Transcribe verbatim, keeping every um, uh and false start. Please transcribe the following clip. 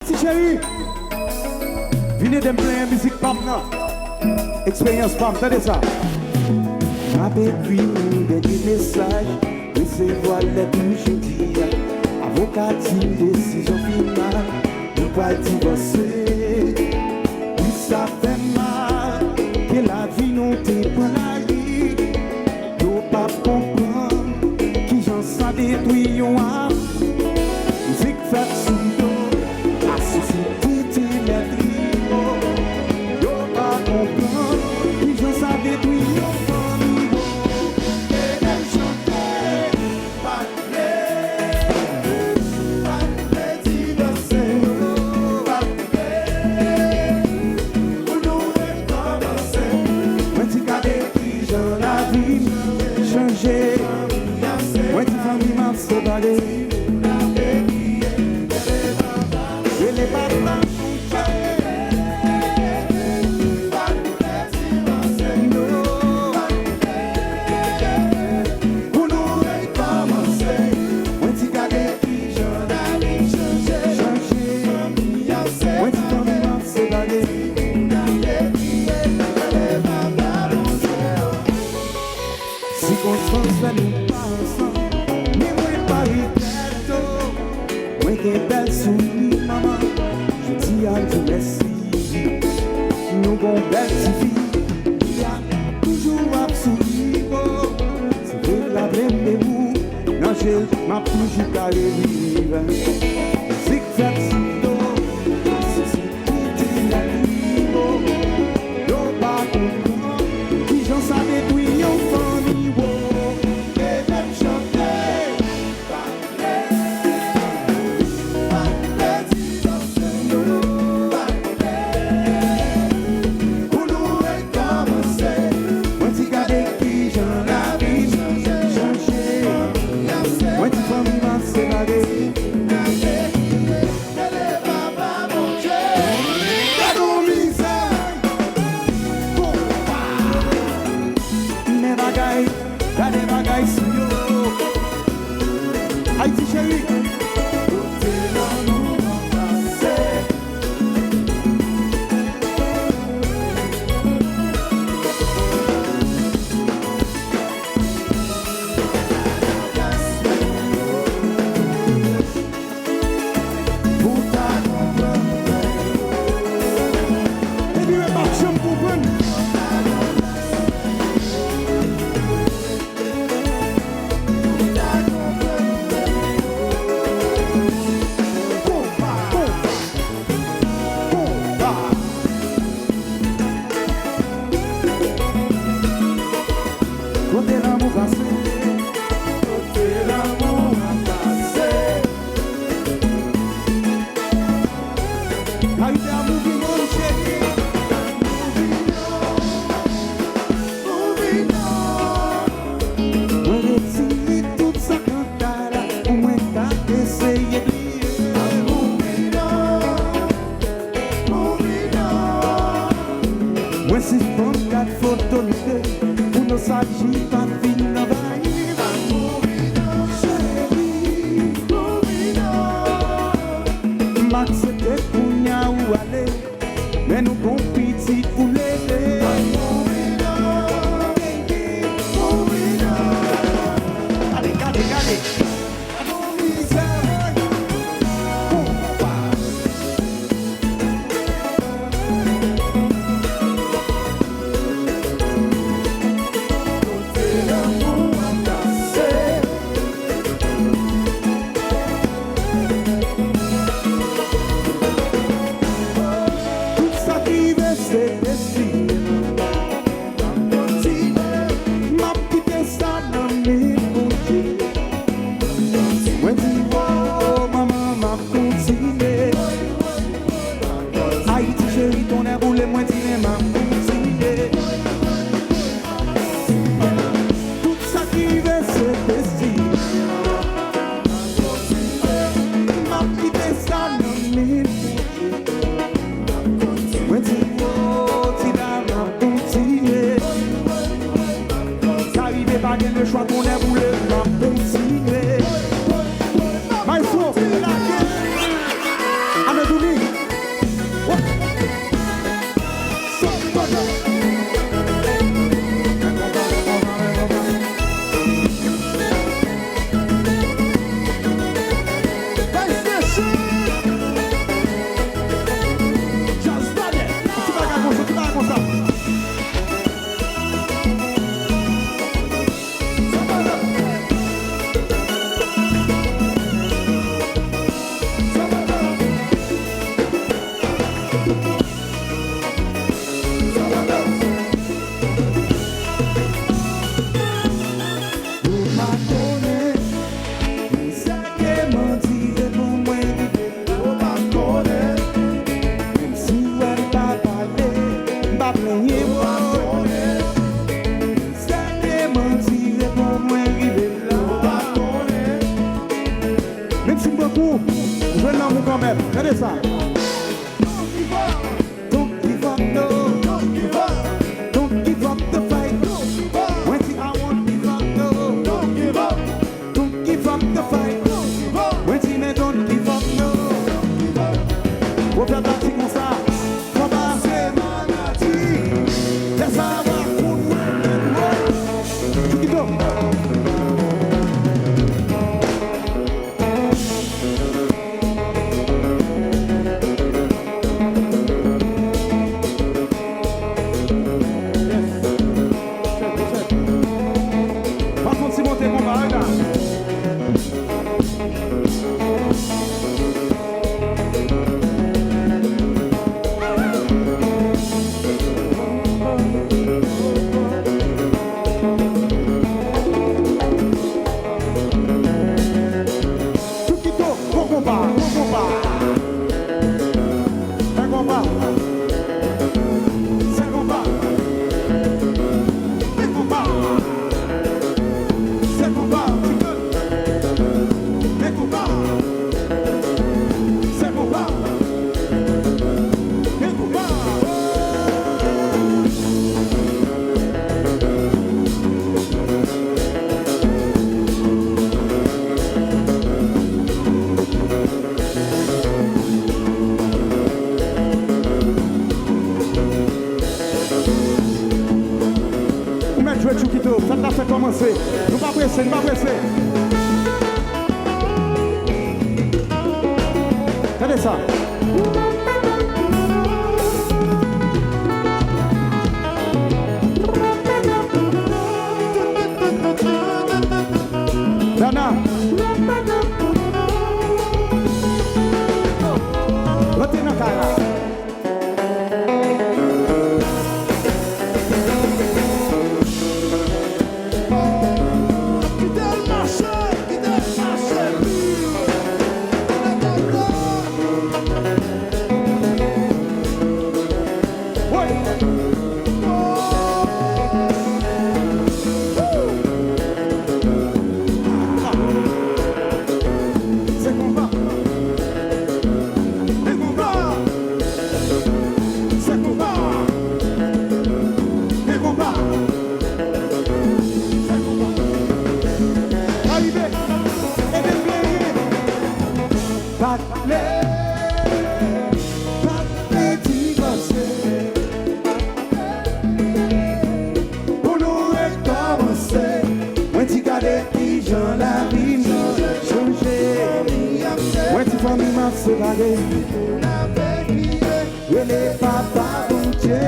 Ti cheri, vin ede m plenyen mizik pa m nan. Eksperyans pa m, tande sa. M ap ekri yon dènye mesaj, resevwa lèt ou jodi a. Avoka di m desizyon final, nou pral divòse. Wi, sa fè m mal, ke lavi nou te pran lari. Yo p ap konprann kijan sa detwi yon ap. Mizik fèt sou do asou sou titi lèt li. Yo pa konprann kijan sa detwi yon fanmi. Ede m chante, pa koupe, pa koupe ti danse. Pa koupe, pou nou rekòmanse. Mwen di gade kijan lavi m chanje. Mwen di fanmi m ap separe. Rele papa Bondye. Pou nou rekòmanse. Mwen di gade kijan lavi chanje. Mwen di fanmi m ap separe. Sikonstans fè nou pa ansanm, men mwen pa regrèt, oh. Mwen gen bèl souri, manman, jodi a m di w mèsi. Nou gon bèl ti fi, ki a toujou ap souri, oh. Se vre l ap renmen ou, nan je l, m ap toujou ka reviv. Mizik fèt sou do, asou sou titi lèt li, oh. Yo pa konprann kijan sa detwi yon fanmi, oh. Ede m chante. Pou nou rekòmanse. Mwen di gade kijan lavi chanje. Mwen di fanmi m ap separe. Gade yon mizè. Men bagay, gade bagay sou yo. Ayiti cheri. Kote lanmou an pase. Pou ta konprann. Epi mwen p ap janm konprann. Konpa, konpa, konpa. Kote lanmou pase? Kote lanmou a pase? Ayiti a moving on, cheri. Mwen retire tout sa k anba la pou mwen ka eseye bliye. Mwen sispann gad foto nou de pou nostalji pa t vin anvayi m. Cheri, m aksepte kounya ou ale, men nou gon pitit pou leve. Baby, gade, gade, gade. Tout sa ki rive se destine. Fè pati konsa. Konba se maladi. Lè sa a w ap konn mwen menm, woy. Chikito. Yes. Chèk, chèk. Pase yon ti monte konba, wi, la. Chikito, bon konba, bon konba. Fè konba. Fè konba. Fè konba. Fè konba. Fè konba. Fè konba. Fè konba. Ou mèt jwe Chikito, fèt la fèk kòmanse. Nou pa prese, nou pa prese. Gade sa. Dana. Rantre nan kay la. Se konba. Se konba. Se konba. Se konba. Se konba. Arive. Ede m genyen. Pa t lè, pa t lè divòse. Pou nou rekòmanse. Mwen di gade kijan lavi m chanje. Mwen di fanmi m ap separe. Rele papa Bondye.